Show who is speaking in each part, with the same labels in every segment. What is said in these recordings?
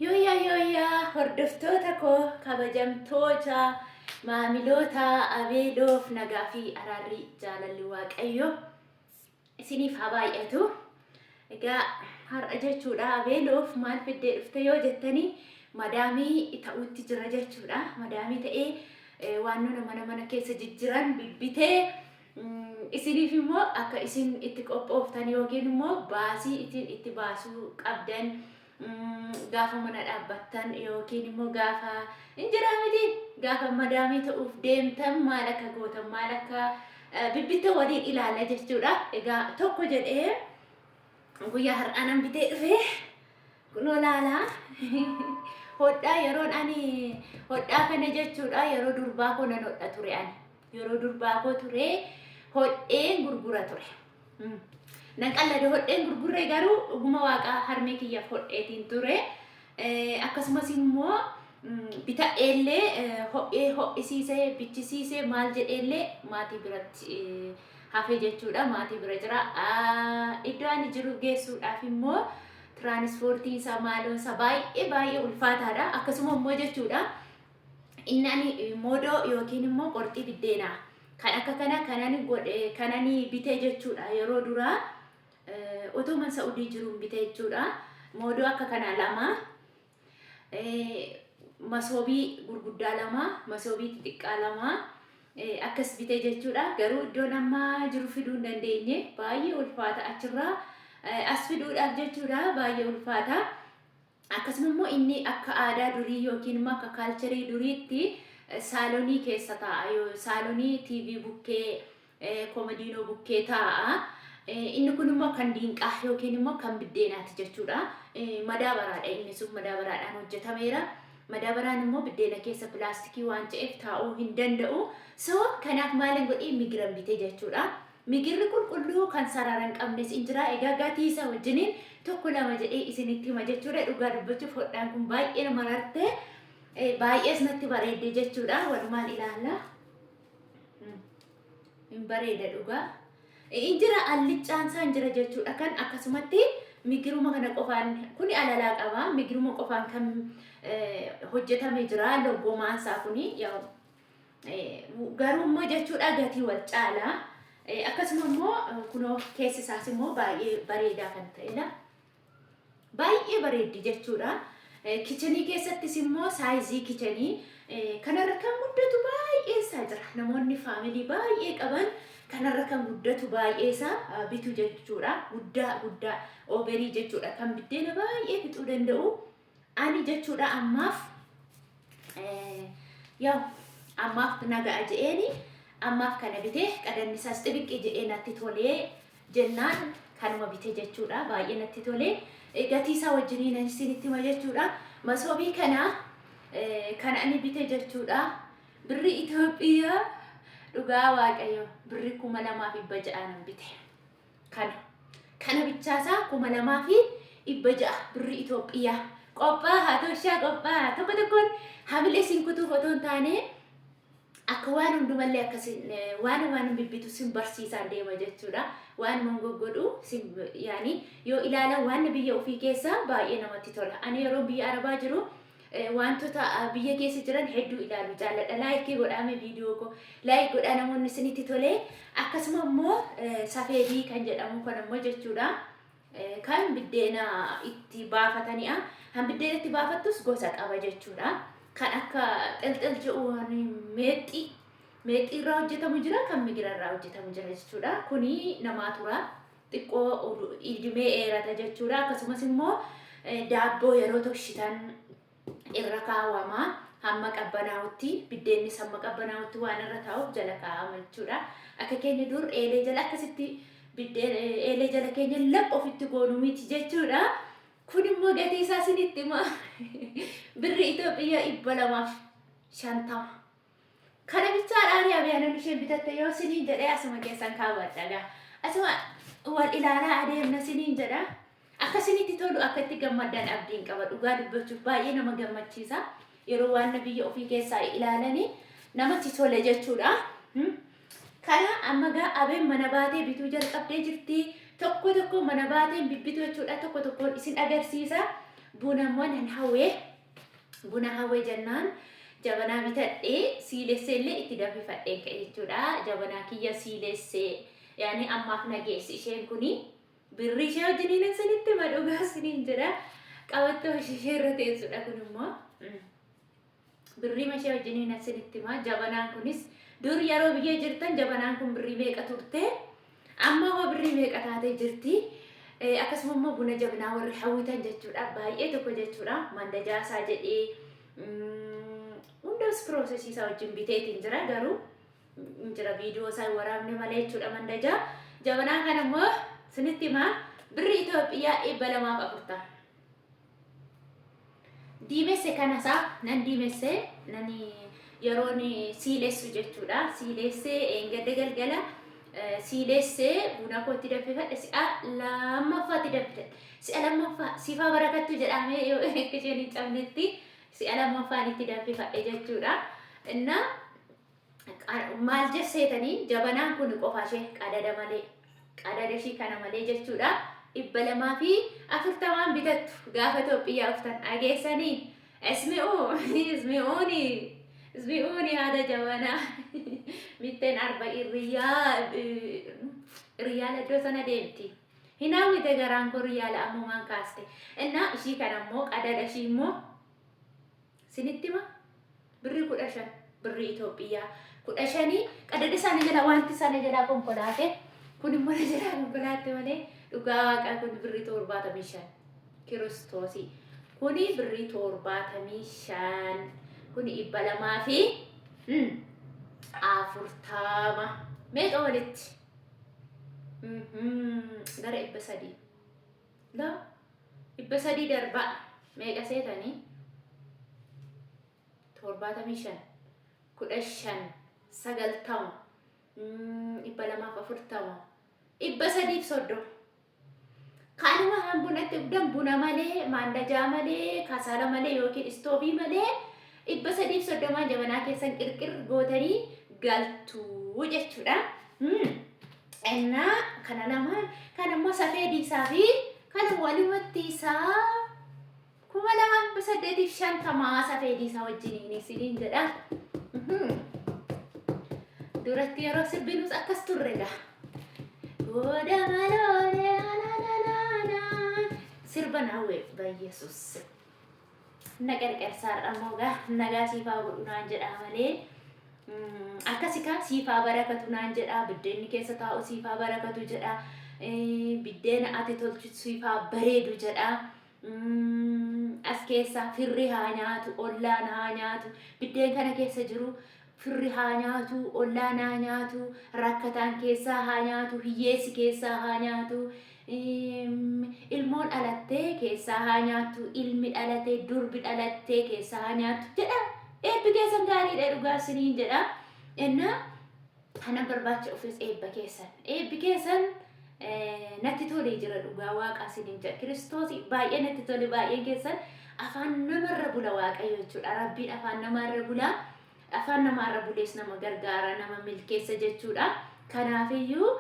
Speaker 1: Yooyyaa yooyyaa, hordoftoota koo kabajamtoota, maamiloota Abeeloof, nagaa fi araarri jaalalli Waaqayyo isiniif haa baay'atu. Egaa har'a jechuudha, Abeeloof maal fiddee dhufte yoo jettanii, madaamii ta'uutti jira jechuudha. Madaamii ta'ee waan nuna mana mana keessa jijjiran bibbitee, isiniif immoo akka isin itti qophooftan yookiin immoo baasii isin itti baasuu qabdan gaafa mana dhaabbattan yookiin immoo gaafa hin jiraa miti, gaafa madaamii ta'uuf deemtan maal akka gootan, maal akka bibbittan waliin ilaalla jechuudha. Egaa tokko jedhee guyyaa har'aa nan bitee dhufee, kunoo laalaa. Hodhaa yeroon ani hodhaa kana jechuudha, yeroo durbaa koo nan hodha ture. Ani yeroo durbaa koo ture hodheen gurgura ture. Nan qallade, hodheen gurgurree, garuu dhuguma waaqaa harmee kiyyaaf hodheetiin ture. Akkasumas immoo bitadheellee, hodhee ho'isiisee bichisiisee maal jedheellee maatii biratti hafe jechuudha. Maatii bira jira. Iddoo ani jiru geessuudhaaf immoo tiraanispoortiin isaa maaloon isaa baay'ee baay'ee ulfaataadha. Akkasuma immoo jechuudha, inni ani moodoo yookiin immoo qorxii biddeenaa kan akka kana kanani godhe, kanani bite jechuudha, yeroo duraa otoo man Sa'udii jiruun bite jechuudha. Moodoo akka kana lama, masoobii gurguddaa lama, masoobii xixiqqaa lama akkas bite jechuudha. Garuu iddoon amma jiru fiduu hin dandeenye, baay'ee ulfaata achirraa as fiduudhaaf jechuudha, baay'ee ulfaata. Akkasuma immoo inni akka aadaa durii yookiin immoo akka kaalcharii duriitti saalonii keessa taa'a. Saalonii TV bukkee, komodiinoo bukkee taa'a. Inni kun immoo kan diinqaa yookiin immoo kan biddeenaati jechuudha. Madaabaraadha, inni sun madaabaraadhaan hojjetameera. Madaabaraan immoo biddeena keessa pilaastikii waan ta'eef taa'uu hin danda'u. So kanaaf maalin godhee, migiran bite jechuudha. Migirri qulqulluu kan sarara hin qabnes in jira. Egaa gatii isaa wajjiniin tokko lama jedhee isinitti hima jechuudha. Dhugaa dubbachuuf hodhaan kun baay'ee nama mararte. Baay'ees natti bareedde jechuudha. Walumaan ilaalla. Hin bareeda dhugaa. In jira, alliccaan isaa hin jira jechuudha. Kan akkasumatti migiruma kana qofaan, kuni alalaa qaba. Migiruma qofaan kan hojjetame jira. Loggomaan isaa kuni garuu immoo jechuudha gatii wal caala. Akkasuma immoo kunoo keessi isaas immoo baay'ee bareedaa kan ta'edha. Baay'ee bareeddi jechuudha. Kichenii keessattis immoo saayizii kichenii kanarra kan guddatu baay'ee isaa jira. Namoonni faamilii baay'ee qaban kanarra kan guddatu baay'ee isaa bitu jechuudha. Guddaa guddaa ooverii jechuudha, kan biddeena baay'ee fixuu danda'u. Ani jechuudha ammaaf yaw ammaaf naga'a je'eeni ammaaf kana bitee, qadanni isaas xibiqqii jedhee natti tolee jennaan kanuma bite jechuudha. Baay'ee natti tolee, gatii isaa wajjiniin isinitti hima jechuudha. Masoobii kana kan ani bite jechuudha, birri Itoophiyaa, dhugaa Waaqayyo, birri 2600 nan bite. Kana bichaasaa 2600 birri Itoophiyaa. Qophaa'a toshaa, qophaa'a. Tokko tokkoon hamilee isin kutuuf otoo hin taane, akka waan hundumallee akkasin waan waan bibbitu sin barsiisaan deema jechuudha. Waan man goggodhu sin yaani yoo ilaalan waan biyya ofii keessa baay'ee namatti tola. Ani yeroo biyya Arabaa jiru wantoota biyya keessa jiran hedduu ilaalu jaalladha. Like godhaame, viidiyoo koo like godhaa namoonni isinitti tolee. Akkasuma immoo safeedii kan jedhamu kan immoo jechuudha, kan biddeena itti baafatani'a. Kan biddeena itti baafattus gosa qaba jechuudha. Kan akka xilxil jedhu meexxii meexxii irraa hojjetamu jira, kan migira irraa hojjetamu jira jechuudha. Kuni namaa tura. Xiqqoo idimee dheerata jechuudha. Akkasumas immoo daabboo yeroo toshitan irra kaawwama. Hamma qabbanaa'utti, biddeennis hamma qabbanaa'utti waan irra taa'uuf jala kaa'ama jechuudha. Akka keenya dur eelee jala akkasitti biddeen eelee jala keenya lapha ofitti goonu miti jechuudha. Kun immoo gatii isaa isinitti hima. Birri Itoophiyaa 250. Kana bichaadhaan abiyaanan isheen bitatte yoo siniin jedhee, asuma keessan kaawwadha gaa. Asuma wal ilaalaa adeemna siniin jedha. Akka isinitti tolu, akka itti gammaddan abdiin qaba. Dhugaa dubbachuuf baay'ee nama gammachiisa. Yeroo waan biyya ofii keessaa ilaalanii namatti tole jechuudha. Kana amma gaa abeen mana baatee bituu jalqabdee jirti. Tokko tokko mana baateen bibbitu jechuudha. Tokko tokkoon isin agarsiisa. Buna immoo nan hawwee buna hawwee jennaan jabanaa bitadhee siilessee illee itti danfifadheen ka'e jechuudha. Jabanaa kiyya siilessee yaani ammaaf na geessi isheen kuni. Birrii ishee wajjiniin isinitti hima dhugaa isiniin jedha. Qabattoo ishee irra teessudha kun immoo. Birrii ishee wajjiniin isinitti hima. Jabanaan kunis dur yeroo biyya jirtan jabanaan kun birrii meeqa turte? Amma hoo birrii meeqa taatee jirti? Akkasuma immoo buna jabanaa warri hawwitan jechuudha. Baay'ee tokko jechuudha. Mandajaa isaa jedhee hundas process isaa wajjin biteetiin jira garuu jira viidiyoo isaa hin waraabne malee jechuudha mandajaa. Jabanaa kana immoo isinitti himaa birri Itoophiyaa 240. Diimesse kanasaa nan diimesse nan yeroon siilessu jechuudha. Siilessee eengadda galgala siilessee buna kootti danfifadhe si'a lammaffaatti danfifadhe. Si'a lammaffaa sifaa barakattu jedhamee yoo akka isheen hin cabnetti si'a lammaffaan itti danfifadhe jechuudha. Innaa maal jesseetanii jabanaan kun qofa ishee qadada malee qadada ishii kana malee jechuudha. 240n bitattu gaafa Itoophiyaa dhuftan dhageessanii ismi'uu ismi'uuni ismi'uuni haadha jabanaa mitteen arba irriyaa riyaala iddoo sana deemti. Hin hawwite garaan koo riyaala ammumaan kaaste. Innaa ishii kana immoo qadada ishii immoo sinitti hima birrii 15 birrii Itoophiyaa 15 qadada isaanii jala wanti isaanii jalaa konkolaate kun immoo na jalaa konkolaatte malee dhugaa waaqaa kun birrii 75 kiristoosii kuni birrii 75 kuni 240 meeqa walitti gara 300 la 300 darbaa meeqa seetanii 75 15 90 240 330. Kanuma han bunatti dhugdan buna malee maandajaa malee kasala malee yookiin istoovii malee 330n jabanaa keessan qirqir gootanii galtuu jechuudha. Innaa kana lamaan kan immoo safeedii isaa fi kana walumatti isaa 2850 safeedii isaa wajjiniin isiniin jedha. Duratti yeroo sirbinus akkas turre gaa. Booda maloolee sirba naawwee bayyeesus. Na qarqarsaarra immoo gaa nagaa siifaa godhu naan jedhaa malee akkasi kaa siifaa barakatu naan jedhaa biddeenni keessa taa'u siifaa barakatu jedhaa biddeena ati tolchu siifaa bareedu jedhaa. As keessa firri haa nyaatu ollaan haa nyaatu biddeen kana keessa jiru firri haa nyaatu ollaan haa nyaatu rakkataan keessaa haa nyaatu hiyyeessi keessaa haa nyaatu ilmoon dhalattee keessaa haa nyaattu ilmi dhalatee durbi dhalattee keessaa haa nyaattu jedha eebbi keessan gaariidha dhugaa isiniin jedha innaa kana barbaacha ofis eebba keessan eebbi keessan natti tolee jira dhugaa waaqa isiniin jedha kiristoos baay'ee natti tole baay'een keessan afaan namarra bula waaqayyo jechuudha rabbiin afaan namarra bula afaan namaarra bulees nama gargaara nama milkeessa jechuudha kanaafiyyuu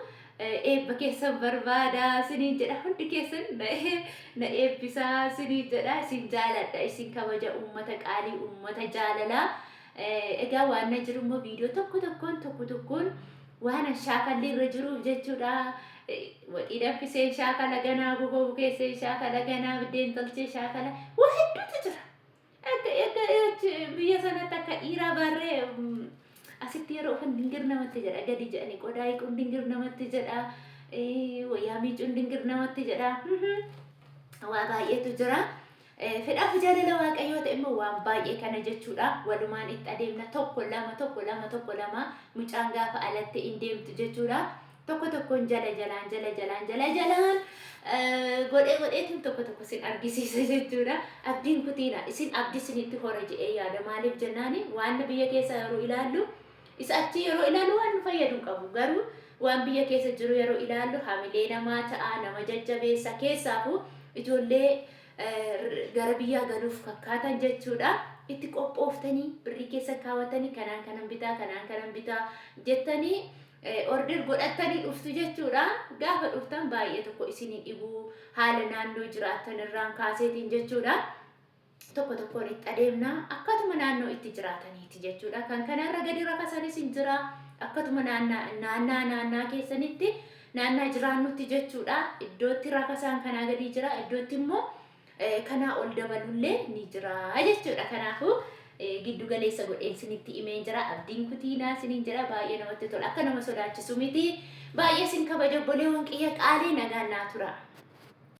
Speaker 1: eebba keessan barbaada isiniin jedha hundi keessan na eebbisaa isiniin jedha isin jaaladha isin kabaja uummata qaalii uummata jaalalaa egaa waan na jiru immoo viidiyoo tokko tokkoon tokko tokkoon waan shaakalli irra jiruuf jechuudha. Waxii danfisee shaakala ganaa gogoo bukeessee shaakala ganaa biddeen tolchee shaakala waa hedduutu jira. Akka biyya sanatti akka dhiiraa baarree asitti yeroo ufan dingir namatti jedha gadi jedhanii qodaa hiikuun dingir namatti jedha wayyaa miicuun dingir namatti jedha waa baay'eetu jira. Fedhaaf jaalala waaqayyoo ta'e immoo waan baay'ee kana jechuudha. Walumaan itti adeemna tokko lama tokko lama tokko lama mucaan gaafa alatti hin deemtu jechuudha. Tokko tokkoon jala jalaan jala jalaan jala jalaan godhee godheetiin tokko tokko isin argisiisa jechuudha. Abdiin kutiina isin abdii isinitti hora jedhee yaada maaliif jennaani waan biyya keessa yeroo ilaallu isa achi yeroo ilaallu waan nu fayyadu hin qabu garuu waan biyya keessa jiru yeroo ilaallu hamilee namaa ta'a nama jajjabeessa keessaafuu ijoollee gara biyyaa galuuf kakkaatan jechuudha. Itti qophooftanii birrii keessa kaawwatanii kanaan kanan bitaa kanaan kanan bitaa jettanii Order godhattanii dhuftu jechuudha. Gaafa dhuftan baay'ee tokko isinii dhibuu haala naannoo jiraattan irraan kaaseetiin jechuudha. Tokko tokkoon itti adeemna akkatuma naannoo itti jiraataniiti jechuudha. Kan kanarra gadi rakasanis hin jira. Akkatuma naannaa naannaa naannaa keessanitti naannaa jiraannutti jechuudha. Iddootti rakasaan kanaa gadi jira. Iddootti immoo kanaa ol dabalullee ni jira jechuudha. Kanaafuu giddu galeessa godheen isinitti himeen jira. Abdiin kutiinaa isiniin jira. Baay'ee namatti tola. Akka nama sodaachisu miti. Baay'ee isin kabaja, obboleewwan kiyya qaalii, nagaan naa tura.